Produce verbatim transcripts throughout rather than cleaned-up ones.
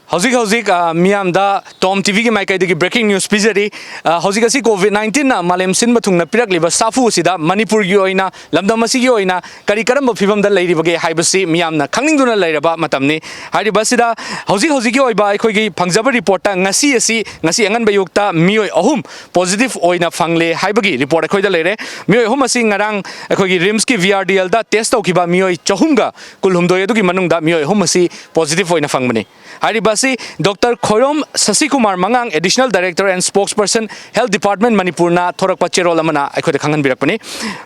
ꯍꯧꯖꯤꯛ ꯍꯧꯖꯤꯛ, ꯑ, ꯃꯤꯌꯥꯝꯗ ꯇꯣꯝ ꯇꯤꯚꯤꯒꯤ ꯃꯥꯏꯀꯩꯗꯒꯤ breaking news ꯄꯤꯖꯔꯤ꯫ ꯑ, ꯍꯧꯖꯤꯛ ꯑꯁꯤ COVID nineteen ꯅ ꯃꯥꯂꯦꯝ ꯁꯤꯟꯕ ꯊꯨꯡꯅ ꯄꯤꯔꯛꯂꯤꯕ ꯁꯥꯐꯨ ꯑꯁꯤꯗ ꯃꯅꯤꯄꯨꯔꯒꯤ ꯑꯣꯏꯅ, ꯂꯝꯗꯝ ꯑꯁꯤꯒꯤ ꯑꯣꯏꯅ ꯀꯔꯤ ꯀꯔꯝꯕ ꯐꯤꯕꯝꯗ ꯂꯩꯔꯤꯕꯒꯦ ꯍꯥꯏꯕꯁꯤ ꯃꯤꯌꯥꯝꯅ ꯈꯪꯅꯤꯡꯗꯨꯅ ꯂꯩꯔꯕ ꯃꯇꯝꯅꯤ꯫ ꯍꯥꯏꯔꯤꯕ ꯑꯁꯤꯗ ꯍꯧꯖꯤꯛ ꯍꯧꯖꯤꯛꯀꯤ ꯑꯣꯏꯕ ꯑꯩꯈꯣꯏꯒꯤ ꯐꯪꯖꯕ ꯔꯤꯄꯣꯔꯠꯇ ꯉꯁꯤ ꯑꯁꯤ, ꯉꯁꯤ ꯑꯉꯟꯕ ꯑꯌꯨꯛꯇ ꯃꯤꯑꯣꯏ ꯑꯍꯨꯝ positive ꯑꯣꯏꯅ ꯐꯪꯂꯦ ꯍꯥꯏꯕꯒꯤ ꯔꯤꯄꯣꯔꯠ ꯑꯩꯈꯣꯏꯗ ꯂꯩꯔꯦ꯫ ꯃꯤꯑꯣꯏ ꯑꯍꯨꯝ ꯑꯁꯤ ꯉꯔꯥꯡ ꯑꯩꯈꯣꯏꯒꯤ ꯔꯤꯝꯁꯀꯤ VRDL ꯗ test ꯇꯧꯈꯤꯕ ꯃꯤꯑꯣꯏ ꯆꯍꯨꯝꯒ ꯀꯨꯟꯍꯨꯝꯗꯣꯏ ꯑꯗꯨꯒꯤ ꯃꯅꯨꯡꯗ ꯃꯤꯑꯣꯏ ꯑꯍꯨꯝ ꯑꯁꯤ positive ꯑꯣꯏꯅ ꯐꯪꯕꯅꯤ꯫ ꯍꯥꯏꯔꯤꯕ ꯑꯁꯤ doctor Khoirom ꯁꯁꯤꯀꯨꯃꯥꯔ ꯃꯉꯥꯡ, Additional Director and Spokesperson, Health Department, ꯃꯅꯤꯄꯨꯔꯅ ꯊꯣꯔꯛꯄ ꯆꯦꯔꯣꯜ ꯑꯃꯅ ꯑꯩꯈꯣꯏꯗ ꯈꯪꯍꯟꯕꯤꯔꯛꯄꯅꯤ꯫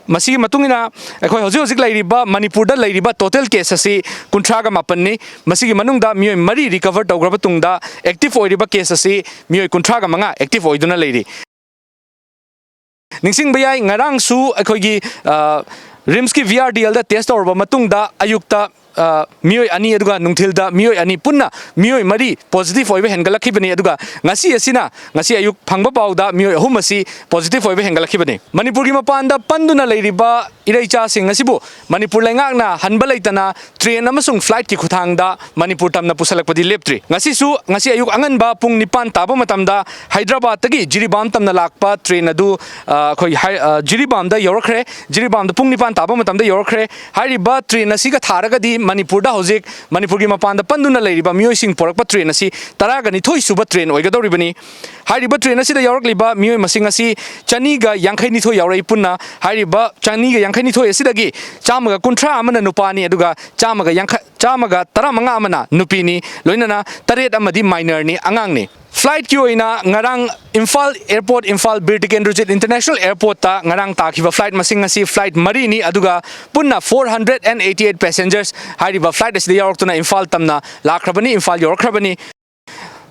ꯃꯁꯤꯒꯤ ꯃꯇꯨꯡ ꯏꯟꯅ ꯑꯩꯈꯣꯏ ꯍꯧꯖꯤꯛ ꯍꯧꯖꯤꯛ ꯂꯩꯔꯤꯕ, ꯃꯅꯤꯄꯨꯔꯗ ꯂꯩꯔꯤꯕ total case ꯑꯁꯤ ꯀꯨꯟꯊ꯭ꯔꯥꯒ ꯃꯥꯄꯟꯅꯤ꯫ ꯃꯁꯤꯒꯤ ꯃꯅꯨꯡꯗ ꯃꯤꯑꯣꯏ ꯃꯔꯤ recover ꯇꯧꯈ꯭ꯔꯕ ꯇꯨꯡꯗ active ꯑꯣꯏꯔꯤꯕ case ꯑꯁꯤ ꯃꯤꯑꯣꯏ ꯀꯨꯟꯊ꯭ꯔꯥꯒ ꯃꯉꯥ active ꯑꯣꯏꯗꯨꯅ ꯂꯩꯔꯤ꯫ ꯅꯤꯡꯁꯤꯡꯕ ꯌꯥꯏ, ꯉꯔꯥꯡꯁꯨ ꯑꯩꯈꯣꯏꯒꯤ, ꯑ, ꯔꯤꯝꯁꯀꯤ VRDL ꯗ test ꯇꯧꯔꯕ ꯃꯇꯨꯡꯗ ꯑꯌꯨꯛꯇ, ꯑ, ꯃꯤꯑꯣꯏ ꯑꯅꯤ ꯑꯗꯨꯒ ꯅꯨꯡꯊꯤꯜꯗ ꯃꯤꯑꯣꯏ ꯑꯅꯤ, ꯄꯨꯟꯅ ꯃꯤꯑꯣꯏ ꯃꯔꯤ positive ꯑꯣꯏꯕ ꯍꯦꯟꯒꯠꯂꯛꯈꯤꯕꯅꯤ꯫ ꯑꯗꯨꯒ ꯉꯁꯤ ꯑꯁꯤꯅ, ꯉꯁꯤ ꯑꯌꯨꯛ ꯐꯪꯕ ꯄꯥꯎꯗ ꯃꯤꯑꯣꯏ ꯑꯍꯨꯝ ꯑꯁꯤ positive ꯑꯣꯏꯕ ꯍꯦꯟꯒꯠꯂꯛꯈꯤꯕꯅꯤ꯫ ꯃꯅꯤꯄꯨꯔꯒꯤ ꯃꯄꯥꯟꯗ ꯄꯟꯗꯨꯅ ꯂꯩꯔꯤꯕ ꯏꯔꯩꯆꯥꯁꯤꯡ ꯑꯁꯤꯕꯨ ꯃꯅꯤꯄꯨꯔ ꯂꯩꯉꯥꯛꯅ ꯍꯟꯕ ꯂꯩꯇꯅ train ꯑꯃꯁꯨꯡ flight ꯀꯤ ꯈꯨꯠꯊꯥꯡꯗ ꯃꯅꯤꯄꯨꯔ ꯇꯝꯅ ꯄꯨꯁꯜꯂꯛꯄꯗꯤ ꯂꯦꯞꯇ꯭ꯔꯤ꯫ ꯉꯁꯤꯁꯨ, ꯉꯁꯤ ꯑꯌꯨꯛ ꯑꯉꯟꯕ ꯄꯨꯡ ꯅꯤꯄꯥꯟ ꯇꯥꯕ ꯃꯇꯝꯗ ꯍꯥꯏꯗ꯭ꯔꯕꯥꯗꯇꯒꯤ ꯖꯤꯔꯤꯕꯥꯝ ꯇꯝꯅ ꯂꯥꯛꯄ train ꯑꯗꯨ, ꯑ, ꯑꯩꯈꯣꯏ ꯍꯥꯏ-, ꯑ, ꯖꯤꯔꯤꯕꯥꯝꯗ ꯌꯧꯔꯛꯈ꯭ꯔꯦ꯫ ꯖꯤꯔꯤꯕꯥꯝꯗ ꯄꯨꯡ ꯅꯤꯄꯥꯟ ꯇꯥꯕ ꯃꯇꯝꯗ ꯌꯧꯔꯛꯈ꯭ꯔꯦ꯫ ꯍꯥꯏꯔꯤꯕ train ꯑꯁꯤꯒ ꯊꯥꯔꯒꯗꯤ ꯃꯅꯤꯄꯨꯔꯗ ꯍꯧꯖꯤꯛ ꯃꯅꯤꯄꯨꯔꯒꯤ ꯃꯄꯥꯟꯗ ꯄꯟꯗꯨꯅ ꯂꯩꯔꯤꯕ ꯃꯤꯑꯣꯏꯁꯤꯡ ꯄꯨꯔꯛꯄ train ꯑꯁꯤ ꯇꯔꯥꯒ ꯅꯤꯊꯣꯏ ꯁꯨꯕ train ꯑꯣꯏꯒꯗꯧꯔꯤꯕꯅꯤ꯫ ꯍꯥꯏꯔꯤꯕ train ꯑꯁꯤꯗ ꯌꯥꯎꯔꯛꯂꯤꯕ ꯃꯤꯑꯣꯏ ꯃꯁꯤꯡ ꯑꯁꯤ ꯆꯅꯤꯒ ꯌꯥꯡꯈꯩ ꯅꯤꯊꯣꯏ ꯌꯥꯎꯔꯛꯏ꯫ ꯄꯨꯟꯅ ꯍꯥꯏꯔꯤꯕ ꯆꯅꯤꯒ ꯌꯥꯡꯈꯩ ꯅꯤꯊꯣꯏ ꯑꯁꯤꯗꯒꯤ ꯆꯥꯝꯃꯒ ꯀꯨꯟꯊ꯭ꯔꯥ ꯑꯃꯅ ꯅꯨꯄꯥꯅꯤ, ꯑꯗꯨꯒ ꯆꯥꯝꯃꯒ ꯌꯥꯡꯈꯩ, ꯆꯥꯝꯃꯒ ꯇꯔꯥꯃꯉꯥ ꯑꯃꯅ ꯅꯨꯄꯤꯅꯤ, ꯂꯣꯏꯅꯅ ꯇꯔꯦꯠ ꯑꯃꯗꯤ minor ꯅꯤ, ꯑꯉꯥꯡꯅꯤ꯫ Flight ꯀꯤ ꯑꯣꯏꯅ ꯉꯔꯥꯡ Imphal airport, Imphal Bir Tikendrajit International Airport ꯇ ꯉꯔꯥꯡ ꯇꯥꯈꯤꯕ flight ꯃꯁꯤꯡ ꯑꯁꯤ flight ꯃꯔꯤꯅꯤ, ꯑꯗꯨꯒ ꯄꯨꯟꯅ four hundred and eighty eight passengers ꯍꯥꯏꯔꯤꯕ flight ꯑꯁꯤꯗ ꯌꯥꯎꯔꯛꯇꯨꯅ ꯏꯝꯐꯥꯜ ꯇꯝꯅ ꯂꯥꯛꯈ꯭ꯔꯕꯅꯤ, ꯏꯝꯐꯥꯜ ꯌꯧꯔꯛꯈ꯭ꯔꯕꯅꯤ꯫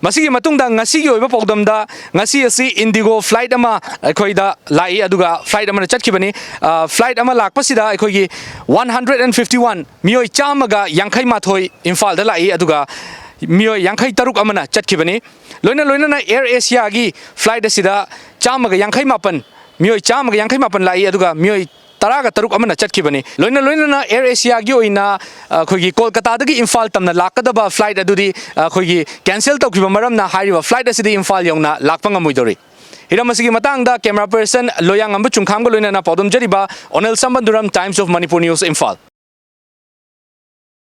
ꯃꯁꯤꯒꯤ ꯃꯇꯨꯡꯗ ꯉꯁꯤꯒꯤ ꯑꯣꯏꯕ ꯄꯥꯎꯗꯝꯗ ꯉꯁꯤ ꯑꯁꯤ IndiGo flight ꯑꯃ ꯑꯩꯈꯣꯏꯗ ꯂꯥꯛꯏ, ꯑꯗꯨꯒ flight ꯑꯃꯅ ꯆꯠꯈꯤꯕꯅꯤ꯫ ꯑ, flight ꯑꯃ ꯂꯥꯛꯄꯁꯤꯗ ꯑꯩꯈꯣꯏꯒꯤ one hundred and fifty one, ꯃꯤꯑꯣꯏ ꯆꯥꯝꯃꯒ ꯌꯥꯡꯈꯩ ꯃꯥꯊꯣꯏ ꯏꯝꯐꯥꯜꯗ ꯂꯥꯛꯏ, ꯑꯗꯨꯒ ꯃꯤꯑꯣꯏ ꯌꯥꯡꯈꯩ ꯇꯔꯨꯛ ꯑꯃꯅ ꯆꯠꯈꯤꯕꯅꯤ꯫ ꯂꯣꯏꯅ ꯂꯣꯏꯅꯅ Air Asia ꯒꯤ flight ꯑꯁꯤꯗ ꯆꯥꯝꯃꯒ ꯌꯥꯡꯈꯩ ꯃꯥꯄꯟ, ꯃꯤꯑꯣꯏ ꯆꯥꯝꯃꯒ ꯌꯥꯡꯈꯩ ꯃꯥꯄꯟ ꯂꯥꯛꯏ, ꯑꯗꯨꯒ ꯃꯤꯑꯣꯏ ꯇꯔꯥꯒ ꯇꯔꯨꯛ ꯑꯃꯅ ꯆꯠꯈꯤꯕꯅꯤ꯫ ꯂꯣꯏꯅ ꯂꯣꯏꯅꯅ ꯑꯦꯌꯔ ꯑꯦꯁꯤꯌꯥꯒꯤ ꯑꯣꯏꯅ ꯑꯩꯈꯣꯏꯒꯤ ꯀꯣꯜꯀꯇꯥꯗꯒꯤ ꯏꯝꯐꯥꯜ ꯇꯝꯅ ꯂꯥꯛꯀꯗꯕ ꯐ꯭ꯂꯥꯏꯠ ꯑꯗꯨꯗꯤ ꯑꯩꯈꯣꯏꯒꯤ ꯀꯦꯟꯁꯦꯜ ꯇꯧꯈꯤꯕ ꯃꯔꯝꯅ ꯍꯥꯏꯔꯤꯕ ꯐ꯭ꯂꯥꯏꯠ ꯑꯁꯤꯗꯤ ꯏꯝꯐꯥꯜ ꯌꯧꯅ ꯂꯥꯛꯄ ꯉꯝꯃꯣꯏꯗꯧꯔꯤ꯫ ꯍꯤꯔꯝ ꯑꯁꯤꯒꯤ ꯃꯇꯥꯡꯗ ꯀꯦꯃꯦꯔꯥ ꯄꯔꯁꯟ ꯂꯣꯌꯥꯉꯝꯕ ꯆꯨꯡꯈꯥꯝꯒ ꯂꯣꯏꯅꯅ ꯄꯥꯎꯗꯝꯖꯔꯤꯕ ꯑꯣꯅꯦꯜ ꯁꯝꯕꯟꯗꯨꯔꯝ, Times of Manipur News, Imphal.